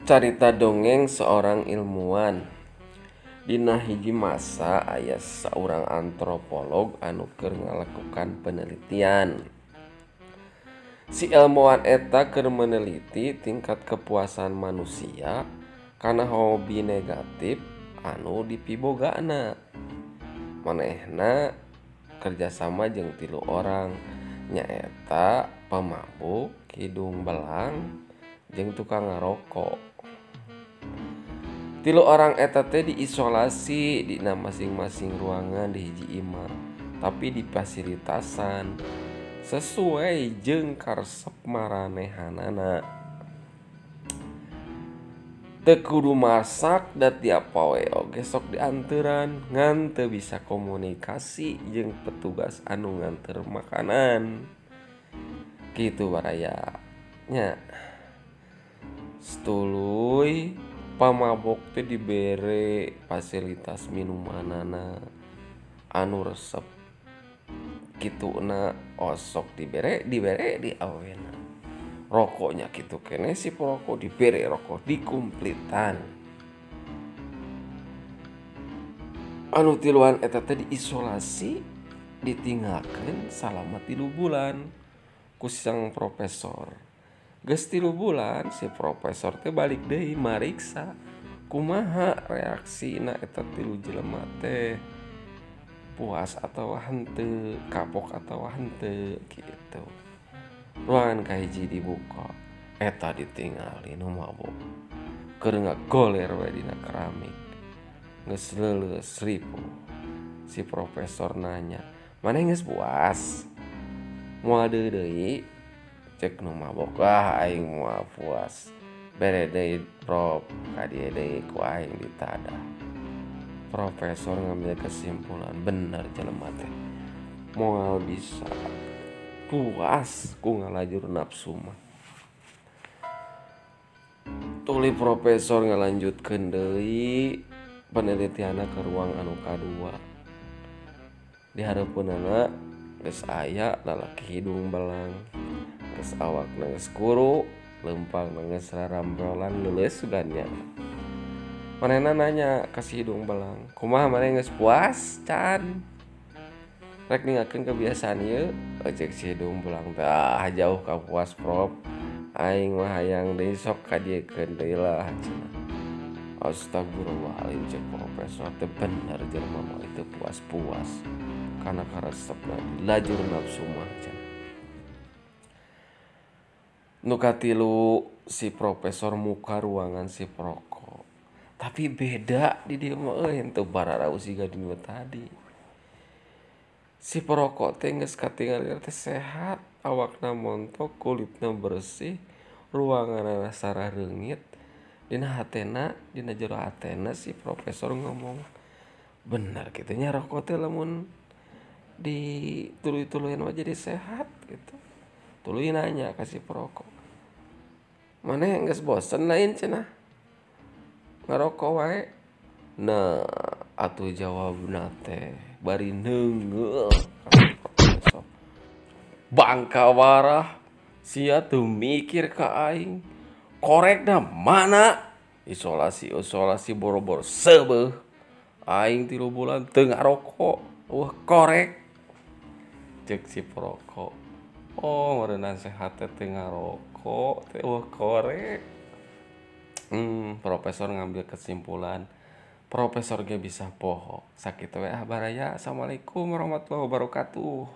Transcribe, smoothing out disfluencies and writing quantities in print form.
Carita dongeng seorang ilmuwan. Dina hiji masa aya saurang antropolog anu keur ngalakukan penelitian. Si ilmuwan eta keur meneliti tingkat kepuasan manusia kana hobi negatif anu dipibogana. Manehna kerjasama jeung 3 orang, nyaeta pemabuk, hidung belang, jeung tukang ngarokok. 3 orang eta teh diisolasi dina masing-masing ruangan di hiji imah, tapi difasilitasan sesuai jeung karesep maranehanana. Teu kudu masak da tiap poe oge sok dianteran, ngan teu bisa komunikasi jeung petugas anu nganter makanan. Kitu baraya nya. Satuluy pamabok teh dibere fasilitas minumanana anu resep kituna osok dibere di awena. Rokoknya kitu keneh si perokok dibere rokok dikumplitan. Anu tiluan eta teh diisolasi, ditinggalkeun salama 3 bulan ku sang profesor. Geus 3 bulan si profesor teh balik deui mariksa kumaha reaksina eta 3 jelema teh, puas atawa henteu, kapok atawa henteu gitu. Ruangan kahiji dibuka, eta ditingali nu mabok keur ngagoler we dina keramik. Geus leuleus ripuh. Si profesor nanya, "Maneh geus puas?" Moal deui. Cek nu mabok, "Ah, aing moal puas. Bere deui Prof, ka dieu deui ku aing ditadah." Profesor ngambil kesimpulan, bener jelema teh moal bisa puas ku ngalajur nafsu mah. Tuluy profesor ngalanjutkeun deui penelitianna ke ruang anu kadua. Di hareupeunana geus aya lalaki hidung belang, geus awakna geus kuru, leumpangna geus rarambrolan leuleus sugan nya. Manehna nanya ka si hidung belang, "Kumaha maneh geus puas can? Rek ninggalkeun kebiasaan ieu?" Cek si hidung belang teh, "Ah, jauh ka puas Prof. Aing mah hayang deui sok ka diekeun deui lah cenah." Astagfirullahaladzim, cek profesor teh bener jelema mah itu puas-puas kana karesepna lajur nafsu mah cenah. Nu katilu si profesor muka ruangan si perokok. Tapi beda di dieu mah euy, henteu bararau siga di nu tadi. Si perokok teh geus katingali teh sehat, awakna montok, kulitna bersih, ruanganna sarah reungit. Dina hatena, dina jero hatena si profesor ngomong, bener kitu nya rokok teh lamun dituluy-tuluyan mah jadi sehat gitu. Tuluy nanya ka si perokok, "Maneh geus bosen lain cenah ngarokok wae?" Nah, atuh jawabna teh bari neungeul profesor. "Bangka warah, sia teu mikir ka aing. Korekna mana? Isolasi boro-boro seubeuh. Aing 3 bulan teu ngarokok, eueuh korek." Cek si perokok, "Oh, meureunna sehat teh teu ngarokok teh eueuh korek." Profesor ngambil kesimpulan, profesor ge bisa poho. Sakitu we ah baraya. Assalamualaikum warahmatullahi wabarakatuh.